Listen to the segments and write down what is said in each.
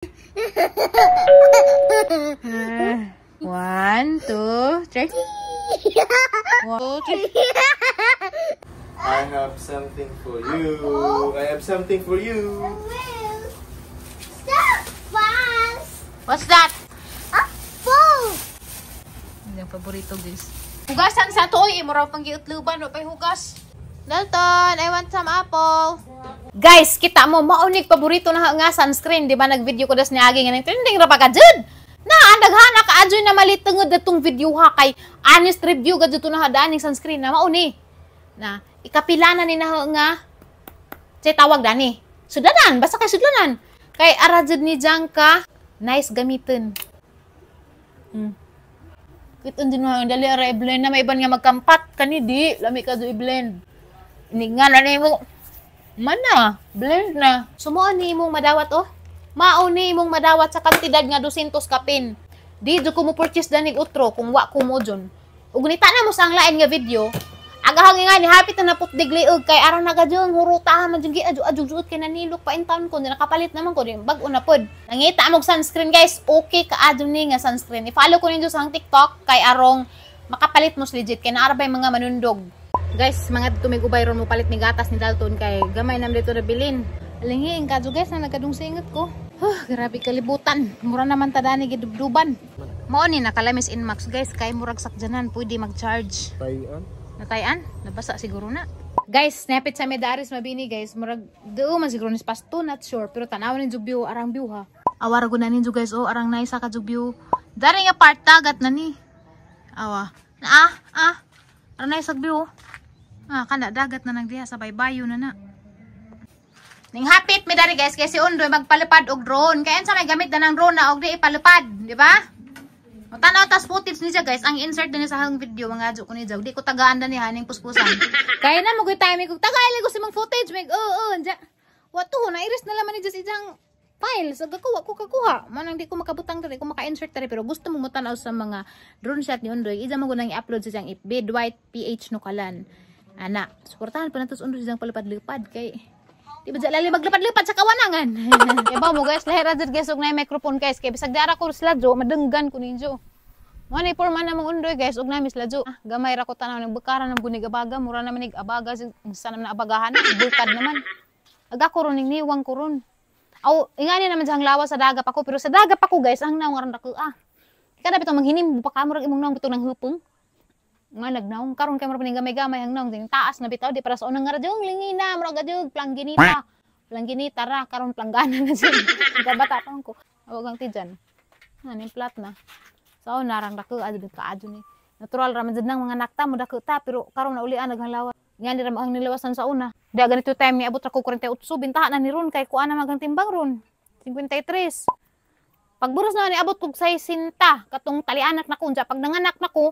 One, two, three. One, two, three. I have something for you. I have something for you. Stop fast. What's that? Apple. Hindi ang paborito, guys. Hugasan sa to, oy. Imo raw pang giutluban, wa pa'y hugas. Dalton, I want some apple. Guys, kita mo, maunig paborito na nga sunscreen. Di ba nag-video ko das niagi nga trending ra pa ka jud. Na, ang daghan ka adyoy na malit tungod datong video ha kay honest review gadto to na hadaan sunscreen na mauni. Na, ikapila na ni na nga say tawag dani. Sudlanan, basta kay sudlanan. Kay ara jud ni Jangka, nice gamitin. Kit din mo dali ara i-blend na may iban nga magkampat kani di lami ka do i-blend. Ini nga na nimo mana blend na. So mao ni imong madawat oh. Mao ni imong madawat sa kantidad nga 200 kapin. Di jud ko mo purchase danig utro kung wa ko mo dyon. Ug nita na mo sa ang lain nga video. Agahang nga ni hapit na naputdig liog kay aron na gadyon huruta man jud gi adyo adyo juot kay nanilok pa in town ko di nakapalit naman ko di bag-o na pod. Nangita amog sunscreen, guys, okay ka adyo ni nga sunscreen. I-follow ko ninyo sa ang TikTok kay arong makapalit mo legit kay naara bay mga manundog. Guys, mga tumigubay ron mo palit ni gatas ni Dalton kay gamay nam dito na bilin. Alinghiin kadyo guys na nagkadung singot ko. Huh, grabe kalibutan. Mura naman ta dani gidubduban. Mao ni nakalamis in max guys kay murag sakjanan pwede mag-charge. Tayan. Natayan? Nabasa siguro na. Guys, napit sa Medaris Mabini guys. Murag duo man siguro ni pasto, not sure. Pero tanaw ni jug view, arang view ha. Awara gud na ninyo guys, oh, arang nice ka jug view. Dari nga part dagat na ni. Awa. Na ah, ah. Arang nice ag view. Ah, kana dagat na nang diha sa baybayo na na. Ning hapit mi dari guys kay si Undoy magpalipad og drone. Kay unsa may gamit na ng drone na og di ipalipad, di ba? O tanaw tas footage ni siya guys, ang insert din sa hang video mga adyo ko ni Jaw. Di ko tagaan na ni haning puspusan. Kaya na mo time ko tagay ko si mong footage mig oo oh, oh, Wa to na iris na laman ni Jess ijang file sa gakuha ko kakuha. Manang di ko makabutang diri ko maka-insert diri pero gusto mo mo tanaw sa mga drone shot ni Undoy, ija mo gunang i-upload sa iyang FB Dwight PH Nukalan. Ana, suportahan pa nato sa Undoy siyang palipad-lipad kay di ba dyan lali maglipad-lipad sa kawanangan. Kaya ba mo guys, lahir ra jud guys og na microphone guys kay bisag dara ko sladyo madenggan ko ninyo. Mo ni porma na mong Undoy guys og nami sladyo. Ah, gamay ra ko tanaw ng bukara ng gunig abaga, mura naman nig abaga sa naman na abagahan, bukad naman. Aga ko ron ning niwang ko ron. Aw, ingani naman siyang lawa sa daga pa ko pero sa daga pa ko guys ang naong aron dako ah. Kada bitong manghinim pa ka murag imong naong bitong nang hupong. Nga nagnaong karon kay murag gamay-gamay ang naong ding taas na bitaw di para sa unang nga radyo lingina murag adyo plangginita. Plangginita ra karon planggana na siya. Bata pa ko. Awag ang tijan. Ano plat na. Sa una rang dako adyo ka adyo ni. Natural ra man jud nang mga nakta mo dako ta pero karon na ulian naghang lawa. Nga di ra ang nilawasan sa una. Di ganito time ni abot ra ko 48 bintaha na ni ron kay kuan na magang timbang ron. 53. Pagburos na ni abot kog 60 katong talianak na ko unsa pag nanganak na ko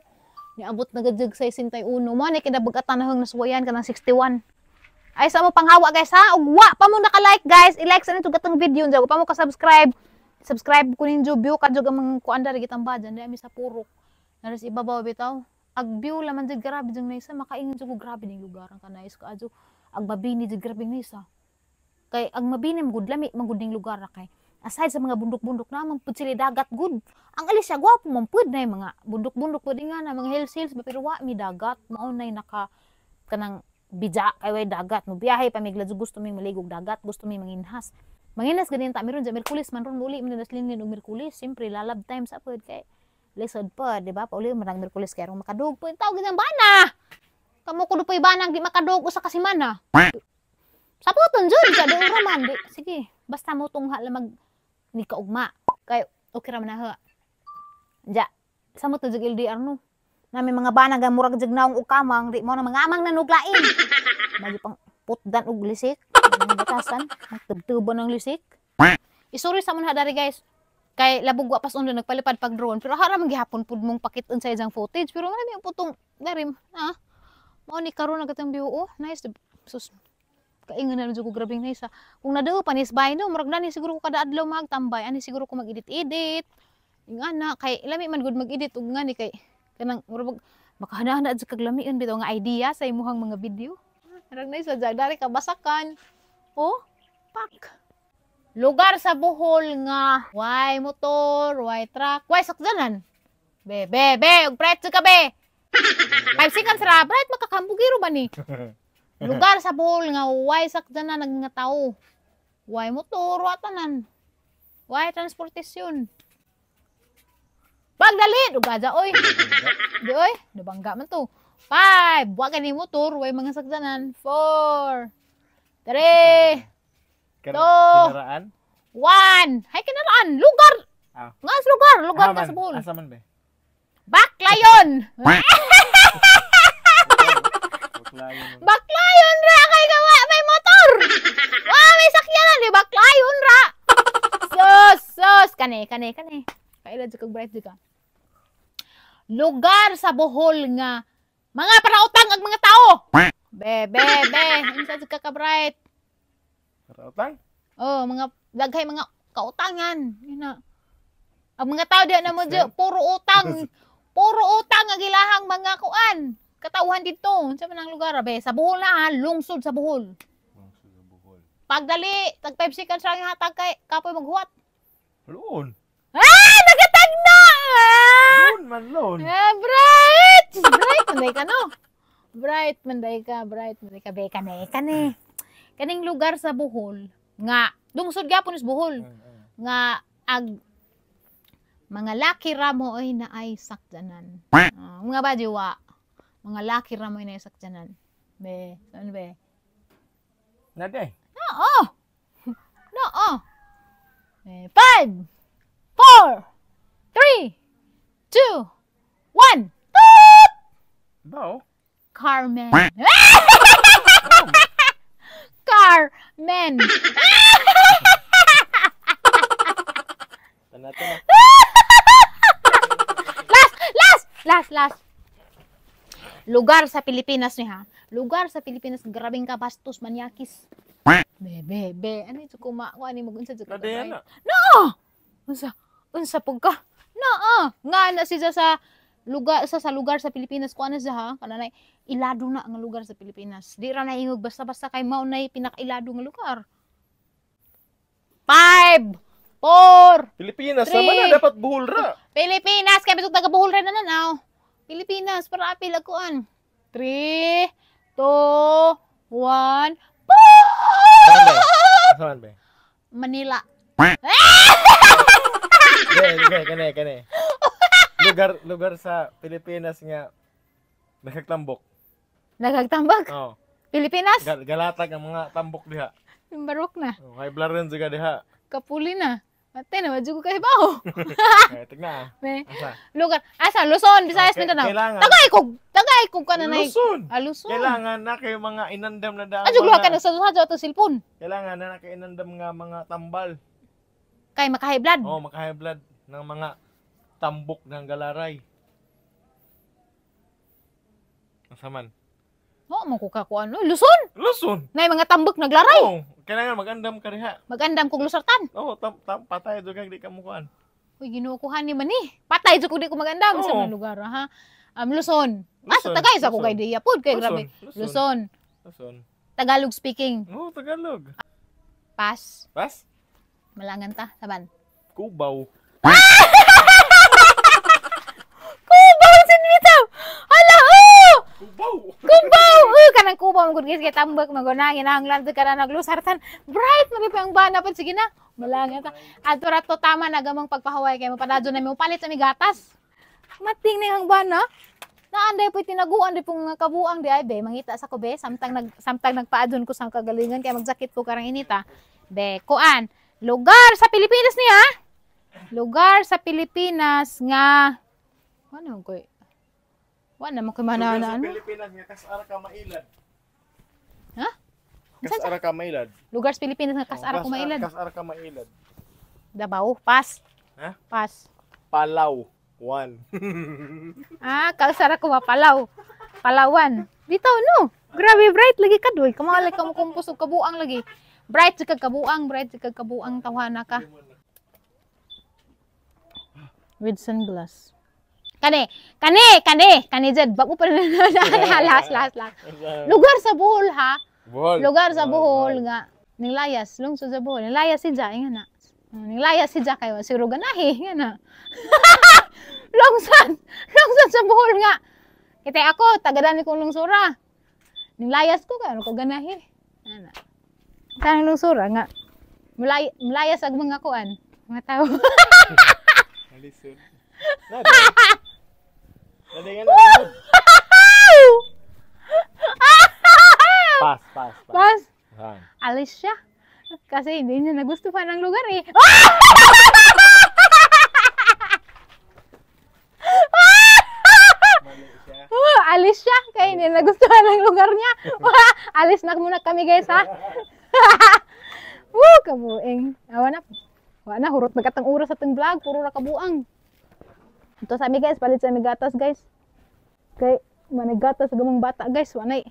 niabot na gadyag 61. Mo ni kinabagatan na hang nasuwayan kanang 61. Ay sa mo panghawa guys ha. Ug wa pa mo naka-like guys, i-like sa nito gatong video unsa pa mo ka-subscribe. Subscribe ko ninyo view kadyo ang mga kuan dari gitamba dyan di ami sa purok. Naris ibabaw bitaw. Ag view laman jud grabe jud nice makaingon jud ko grabe ning lugar ang kanais ka adyo. Ag Mabini jud grabe nice. Kay ang Mabini man gud lami man gud ning lugar ra kay aside sa mga bundok-bundok na man pud sila dagat gud. Ang alis siya gwapo man pud na mga bundok-bundok pud nga na mga hills hills ba pero wa mi dagat mao nay naka kanang bija kay way dagat mo biyahe pa mig gusto mi maligog dagat gusto mi manginhas. Manginhas ganin ta meron dyan Merkulis man ron muli man naslinin og Merkulis siyempre lalab time sa pud kay lisod pa di ba pauli man ang Merkulis kay rong makadug pud tawag gid bana. Kamo kuno poy banang di makadug usa ka semana. Saputon jud sa doon ra man di sige basta mo tungha lang mag ni kaugma kay okay ra man na ha. Ja, samot na jud LDR no. Nami mga banang ga murag jud naong og kamang di mo na mga amang nanuglain. Magi pang putdan og lisik, mga batasan, magtubtuban ng lisik. Isuri sa mon ha dari guys. Kay labog wa pas undo nagpalipad pag drone pero hara man gihapon pud mong pakit-on sa isang footage pero ngani ang putong darim ha. Mao ni karon na katong view oh, nice sus. Kaingon na jud ko grabeng nice ha. Kung nadao pa nis bay no, murag nani siguro ko kada adlaw magtambay, ani siguro ko mag-edit-edit. Ingana kay lami man gud mag-edit ug ngani kay kanang murag makahana-hana jud kag lamion bitaw nga idea sa imuhang mga video. Murag nice sa dari kabasakan. Oh, pak. Lugar sa Bohol nga way motor, way truck, way sakyanan. Be, be, be, ug bright ka be. 5 seconds ra, bright makakambugiro ba ni? Lugar sa Bohol nga way sakyanan ang mga tao. Way motor, wa tanan. Way transportasyon. Pagdali, dugaja oy. Di oy, nabangga man to. 5, wa gani motor, way mga sakyanan. 4, 3, Two. Kinaraan? 1. Hay kinaraan, lugar. Ah. Nga sa lugar, lugar ka Asa sa Bohol. Asa man be? Baklayon. Baklayon. Baklayon ra kay gawa may motor. Wa may sakyanan di baklayon ra. Sus, sus kani kani kani. Kaila jud kag bright jud ka. Lugar sa Bohol nga mga parautang ang mga tao. Be, be, be, unsa jud ka ka bright? Parautang? Oh, mga daghay mga kautangan. Yun na. Ang mga tao diha na mo dyan, puro utang. Puro utang ang ilahang mga kuan. Katauhan dito. Unsa man ang lugar, be? Sa Bohol na ha, lungsod sa Bohol. Lungsod sa Bohol. Pagdali, tag 5 seconds lang hatag kay kapoy maghuwat. Loon. Ah, nagatagna! Ah! Loon man loon. Ah, bright! Bright manday ka no. Bright manday ka, bright manday ka. Be, kani, kani. Kaning lugar sa Bohol nga lungsod gyapon is Bohol. Nga ag mga laki ra mo oy naay sakyanan. Ah, mga badyo wa. Mga laki ra mo naay sakyanan. Be, saan be? Nade. Oo. No. Eh, 5, 4, 3, 2, 1. Toot! Bao. Carmen. Carmen. Tanata na. Last, last, last, last. Lugar sa Pilipinas ni ha. Lugar sa Pilipinas, grabing kabastos, manyakis. Be, be, be. Ano ito kuma? Ko ani mag-unsa jud ka, Nade right? na. No! Unsa? Unsa pug ka? No, nga na siya sa lugar sa lugar sa Pilipinas ko ano siya ha kananay ilado na ang lugar sa Pilipinas. Di ra na ingog basta-basta kay mao nay pinakailado nga lugar. 5, 4, Pilipinas Three. naman na dapat Bohol ra. Pilipinas kay bisag taga Bohol ra na nanaw. Pilipinas para apil aguan. 3, 2, 1. Asa man be? Manila. Be, be, kani, kani. Lugar lugar sa Pilipinas nga nagtambok. Nagagtambag. Oh. Pilipinas. Galatag ang mga tambok diha. Barok na. Oh, high blood rin juga diha. Kapuli na. Ate na, wadyo ko kay baho. Kaya tigna. Be. Asa? Lugar. Asa, Luzon, Visayas, Okay, Mindanao. kailangan. Tagay kog ka na nay. Luzon. Ah, Luzon. Kailangan na kayo mga inandam na daan. Adyo luha ka na sa sa ato cellphone. Kailangan na na kayo inandam nga mga tambal. Kay maka-high blood. Oh, maka-high blood ng mga tambok ng galaray. Asa man? Oh, mo ko ka kuan. Oh, Luzon. Luzon. Nay mga tambok naglaray. Oh, kailangan magandam ka diha. Magandam kog lusartan. Oh, tam, tam patay jud kag di ka mukuan. Uy, Ginoo ko hani man ni. Patay jud ko di ko magandam sa Oo. mga lugar ha. Luzon. Ah, sa Luzon, tagay sa ko Luzon. kay diya pod kay Luzon, grabe. Luzon. Luzon. Luzon. Tagalog speaking. Oh, Tagalog. Pass. Pas? Malangan ta, saban. Kubaw. Kubaw sinbitaw. Hala, oh! Kubaw. Kubaw! Uy, kanang kubaw mo gud guys kay tambak maguna ginahanglan ka na naglusartan. Bright man pa ang bana pa sige na. Malangan ta. Adto ra to tama na gamang pagpahuway kay mapadadyo na mi palit sa mi gatas. Mating na ang bana. Naanday po tinaguan di pong mga kabuang di ay be mangita sa ko be samtang nagpaadon ko sa kagalingan kay magsakit ko karang inita. Be kuan lugar sa Pilipinas niya. Lugar sa Pilipinas nga ano ko Wala naman ko Lugar mana sa ano. Pilipinas nga kasara ka mailad. Ha? Kasara ka mailad. Lugar sa Pilipinas nga kasara ko mailad. Kasara ka mailad. Davao, pass. Ha? Pass. Palaw. One. Ah, kasara ko mapalaw. Palawan. Dito no. Grabe bright lagi ka doy. Kamalay ka mo kumpos og kabuang lagi. Bright jud kag kabuang, bright jud kag kabuang tawhana ka. With sunglass. Kani, kani, kani, kani jud bako pa na last, last, last. Lugar sa Bohol ha. Bohol. Lugar sa Bohol nga Ning layas lungsod sa Bohol. Ning layas si Ja nga na. Ning layas si Ja kay wa siguro ganahi nga na. Lungsod, lungsod sa Bohol nga. Kitay ako taga dani kong lungsura. Ning layas ko kay ano ko ganahi. Ana. Tanang lungsura nga. Mulayas ag mga kuan, mga tao. Nalisod. Nade. Nade nga na. Pass, pass, pass. Pass. Han. Alis siya. Kasi hindi niya nagustuhan ang lugar eh. Mali siya. Oh, alis siya. Kaya hindi niya nagustuhan ang lugar niya. Alis na muna kami guys ha. Woo, kabuing. Awa na. Wa na, hurot na katang oras atong vlog. Puro ra kabuang. Ito sa ami guys, palit sa ami gatas guys. Kay managatas sa gamang bata guys, wa nay.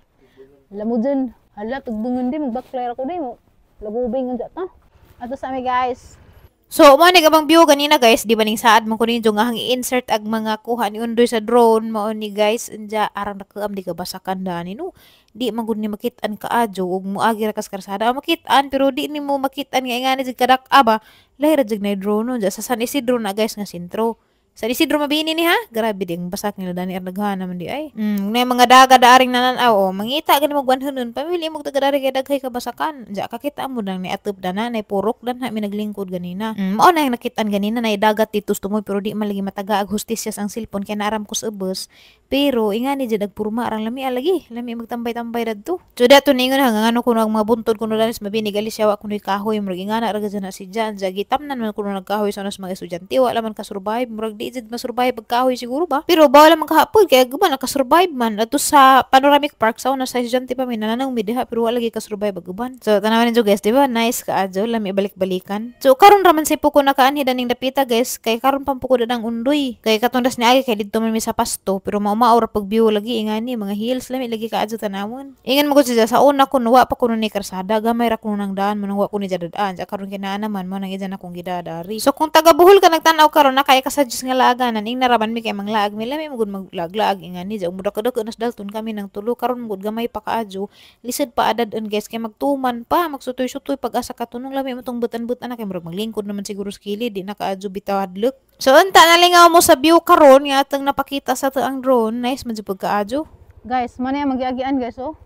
Alam mo dyan, hala, tugdungan din, magbaklay ako din mo. Lagubing ang ta. Ato sa ami guys. So, mo ni gabang view ganina guys, di ba ning saad man ko ninyo nga hang i-insert ag mga kuha ni Undoy sa drone mao ni guys, anja arang nakaam di ka basakan dani no. Di man gud ni makit-an kaadyo ug moagi ra kas karsada. Makit-an pero di nimo makit-an nga ingani jud kadak-a ba. Lahi ra jud na drone no sa San Isidro na guys nga sentro. San Isidro mabini ni ha? Grabe ding basak nila dani arnaghan naman di ay. Na mga daga daaring nanan-aw oh, mangita gani mo gwanhanon pamili mo taga dari kay daghay kabasakan. Diya kakita mo nang ni atop dana nay purok dan ha mi naglingkod ganina. Mao na yung nakitaan ganina nay dagat dito tumoy pero di man lagi mataga ag hustisya ang cellphone kay naaram ko sa ubos. Pero ingani jud agpurma arang lami alagi, lami magtambay-tambay dadto. So dato ningon ha ngano kuno ang mga buntod kuno danis mabini gali siya wa kunoy kahoy murag ingana ra gyud na si Jan ja gitamnan man kuno nagkahoy sa unas mga estudyante wa man ka survive murag di jud masurvive pagkahoy siguro ba. Pero bawal man kahapon kay guban nakasurvive man adto sa Panoramic Park sa una sa estudyante pa mi nananaw mi diha pero wa lagi ka survive guban. So tanawan ninyo guys, di ba? Nice kaadyo lami balik-balikan. So karon ra man say puko nakaanhi daning dapita guys kay karon pampuko danang Undoy. Kay katundas ni agi kay didto man mi sa pasto pero mao ra pag view lagi ingani mga hills lami lagi kaadyo tanawon. Ingan mo ko siya sa una kun wa pa kuno ni karsada gamay ra kuno nang daan mo nang wa kuno dadaan. Sa karon kinaa naman mo nang ijan akong gidadari. So kung taga Bohol ka nagtan-aw karon na kay ka sa Diyos nga laaganan ing naraman mi kay manglaag mi lami mo gud maglaag ingani ja umudak kadak nas dalton kami nang tulo karon mo gud gamay pa kaadyo lisod pa adad-on guys kay magtuman pa magsutoy-sutoy pag asa katunong lami mo tong butan-butan na kay murag maglingkod naman siguro sa kilid di na kaadyo bitaw hadlok. So unta nalingaw mo sa view karon nga atong napakita sa ato ang drone, nice man jud pagkaadyo. Guys, mo na magiagian guys oh.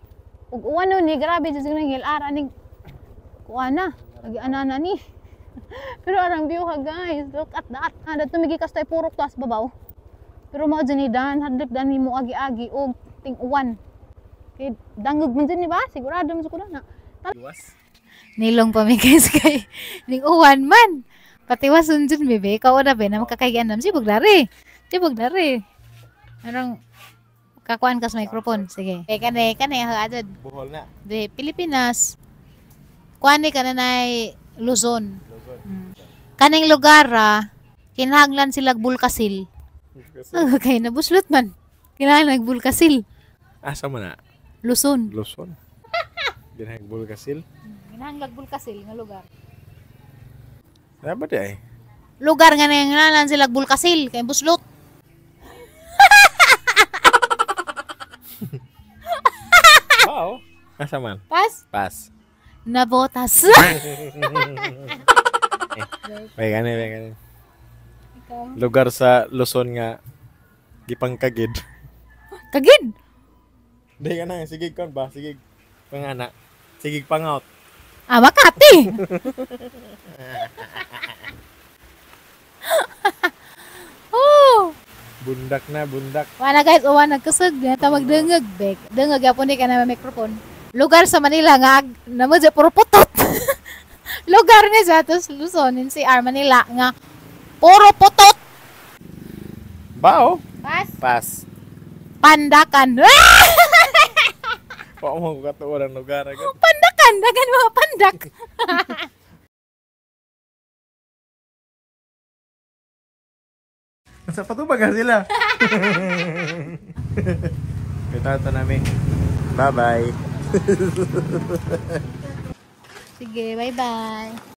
Ug uwan ni grabe jud nang hilar aning kuan na, agianan na ni. Pero arang view ha guys, look at that. Dadto migikas tay purok taas babaw. Pero mao jud ni dan hadlok dan nimo agi-agi og ting uwan. Kay dangog man jud ni ba? Sigurado man jud ko na. Iwas. Nilong pa mi guys kay ning uwan man. Patiwason jud mi be, ikaw na be na makakaigan nam sibog dari. Sibog dari. Anong kakuan kas microphone? Sige. Eh kane kane ha adod. Bohol na. De Pilipinas. Kuan ni kananay Luzon. Luzon. Kaning lugar kinahanglan sila bulkasil. Okay, nabuslot man. Kinahanglan nagbulkasil. Asa mo na? Luzon. Luzon. Ginahang bulkasil. Kinahanglan bulkasil nga lugar. Dapat di ay. Lugar nga nangyanan sila bulkasil kay buslot. Wow. Asa man? Pas? Pass. Nabotas. May gani, may gani. Lugar sa Luzon nga gipangkagid. Kagid? Di ka na, sige kon ba? Sige pangana. Sige pangaut. Ah, Makati. Oh. Bundak na, bundak. Wala guys, uwan nagkusog, tawag dengeg bek. Dengeg yapon ni kana microphone. Lugar sa Manila nga namo dya puro putot. Lugar ni sa atos Luzon, NCR Manila nga puro putot. Bao. Pas. Pass. Pandakan. Wa mo katuo ang lugar agad. Pandakan, dagan mga pandak. Sa patubag ka sila. Kita namin. Bye-bye. Sige, bye-bye.